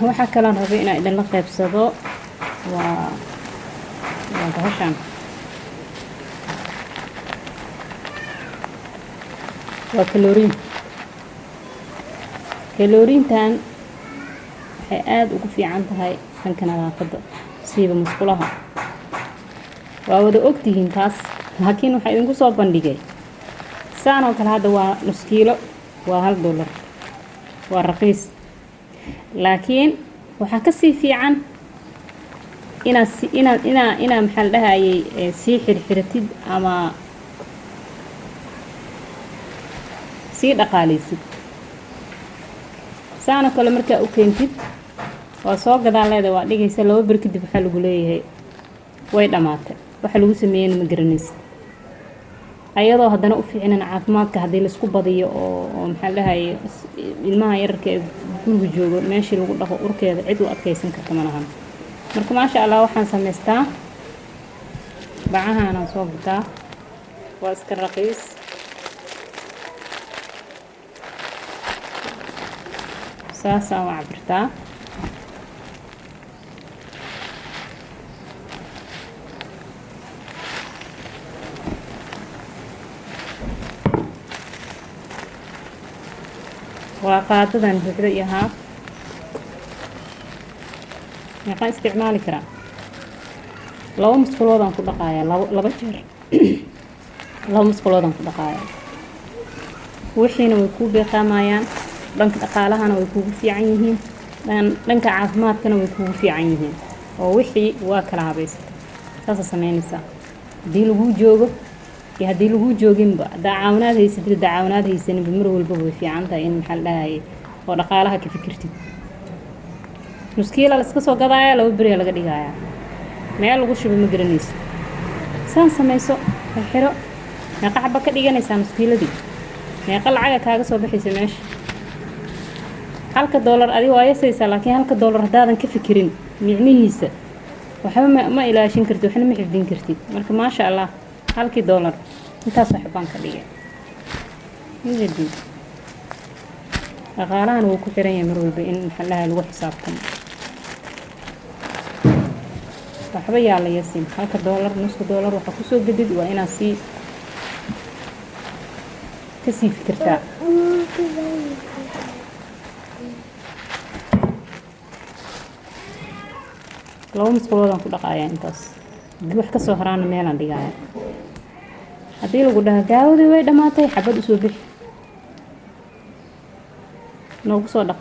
Waxaa kaloon rabay inaan idinla qeybsado waa bahashan, waa chlorine. Chlorine-tan waxay aada ugu fiican tahay dhanka nadaafadda, siiba musqulaha. Waa wada ogtihiin taas, laakiin waxaa idinku soo bandhigay saan oo kale. Hadda waa nus kiilo, waa $1, waa raqiis, laakiin waxaa kasii fiican inaad si inaad inaa inaa maxaa la dhahayay, sii xirxiratid ama sii dhaqaaleysid. Saanoo kale markaa u keentid, waa soo gadaa leeda, waa dhigaysa. 2 ber kadib waxaa lagu leeyahay way dhammaatay. Waxa lagu sameeyeyna ma garanaysid. Ayadoo haddana u fiicnan caafimaadka haddii laisku badiyo oo maxaa la dhahayay, ilmaha yararka ee guriga joogo meeshii lagu dhaqo urkeeda cid u adkeysan karta ma lahan. Marka maasha Allah, waxaan samaystaa bacahaanaan soo gataa, waa iska raqiis. Saasaan u cabirtaa. Waa qaadadan buuxda iyo haaf. Meeqaan isticmaali karaa? Laba musquloodaan ku dhaqaayaa, laba jeer, laba musquloodaan ku dhaqaayaa. Wixiina way kuu beeqaamayaan, dhanka dhaqaalahana way kuugu fiican yihiin, dhanka caafimaadkana way kuugu fiican yihiin, oo wixii waa kala habaysata. Saasaa sameynaysaa haddii laguu joogo iyo haddii laguu jooginba. Haddaa caawinaad haysatid, haddaa caawinaad haysaninba, mar walbaba way fiican tahay in maxaa la dhahayay oo dhaqaalaha ka fikirtid. Nuskiila la iska soo gadaaya, 2 beriya laga dhigayaa, meel lagu shubo ma garanaysid. Saan samayso, xiro. Meeqa xaba ka dhiganaysaa nuskiiladii? Meeqa lacaga kaaga soo baxaysa meesha? Halka doolar adiga waa yasaysaa, laakiin halka doolar haddaadan ka fikirin micnihiisa, waxba ma ilaashin kartid, waxna ma xifdin kartid. Marka maasha Allah, halkii doolar intaasoo xabaan ka dhigay. Ujeedin, dhaqaalahan wuu ku xiran yahay mar walba in maxallaha lagu xisaabtamo. Waxba yaa la yasin. Halka doolar, nuska doolar waxaa kusoo gedid, waa inaad sii kasii fikirtaa. Laba musquloodaan ku dhaqayaa intaas. Haddii wax kasoo haraana meelaan dhigaya. Haddii lagu dhaho daawadii way dhammaatay, xabad usoo bixi, noogu soo dhaq.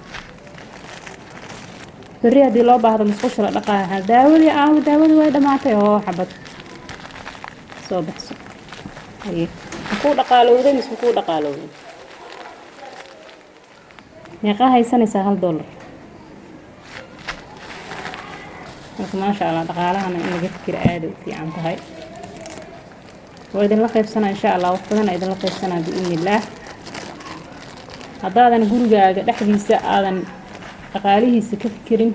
Berri haddii loo baahdo musqusha la dhaqaaya, daawadii aawo? Daawadii way dhammaatay oo xabad soo baxso. Haye, makuu dhaqaalowday mise makuu dhaqaalowday? Meeqaa haysanaysaa? $1. Marka maasha Allah, dhaqaalahana in laga fikiro aaday u fiican tahay. Waa idinla qaybsanaa insha Allah, wax badan aa idinla qaybsanaa biidni illaah. Haddaadan gurigaaga dhexdiisa aadan dhaqaalihiisa ka fikirin,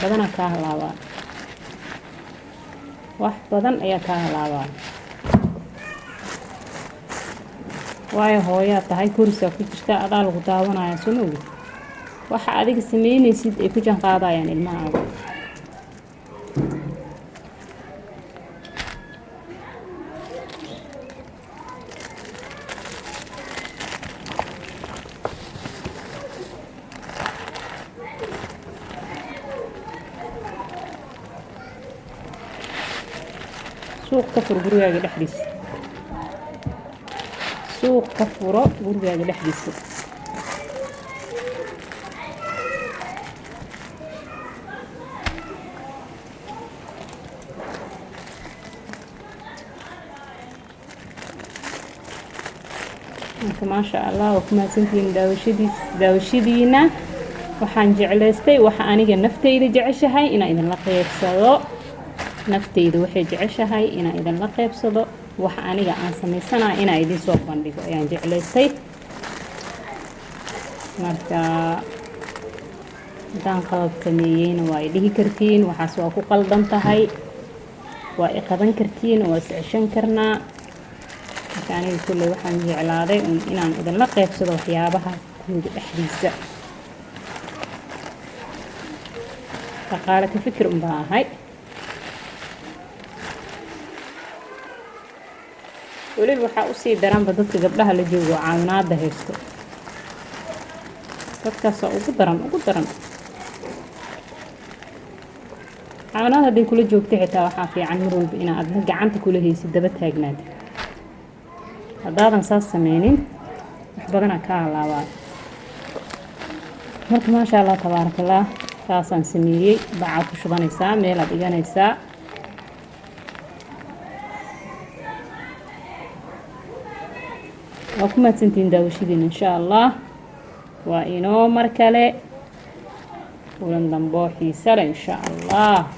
badanaa kaa halaabaa, wax badan ayaa kaa halaabaa. Waayo, hooyaa tahay, korisaa ku jirta, adaa lagu daawanaya, soo ma ogid? Waxa adiga sameynaysid ay ku jaan qaadayaan ilmahaaga. Suuq ka fur gurigaaga dhexdiisa, suuq ka furo gurigaaga dhexdiisa. Marka maasha Allah, waa ku mahadsantihiin daawashadiis, daawashadiina. Waxaan jeclaystay waxa aniga nafteyda jeceshahay inaan idinla qeybsado. Nafteyda waxay jeceshahay inaan idinla qeybsado, waxa aniga aan samaysanaya inaan idin soo bandhigo ayaan jeclaystay. Marka haddaan qalad sameeyeyna, waa i dhihi kartiin waxaas waa ku qaldan tahay, waa i qaban kartiin, waa is ceshan karnaa. Marka aniga kulley waxaan jeclaaday un inaan idinla qeybsado waxyaabaha guriga dhexdiisa. Dhaqaale ka fikir unbaa ahay. Weliba waxaa usii daranba dadka gabdhaha la joogo oo caawinaada haysto, dadkaasaa ugu daran, ugu daran. Caawinaad hadday kula joogto xitaa waxaa fiican mar walba inaa adna gacanta kula haysid, daba taagnaad. Haddaadan saas sameynin, wax badanaa ka halaabaa. Marka maasha Allah tabaarakallah, saasaan sameeyey. Bacaad ku shubanaysaa, meelaad dhiganaysaa. Waa ku mahadsantihiin daawashadiina. Insha Allah waa inoo mar kale, kulan damboo xiisale, insha Allah.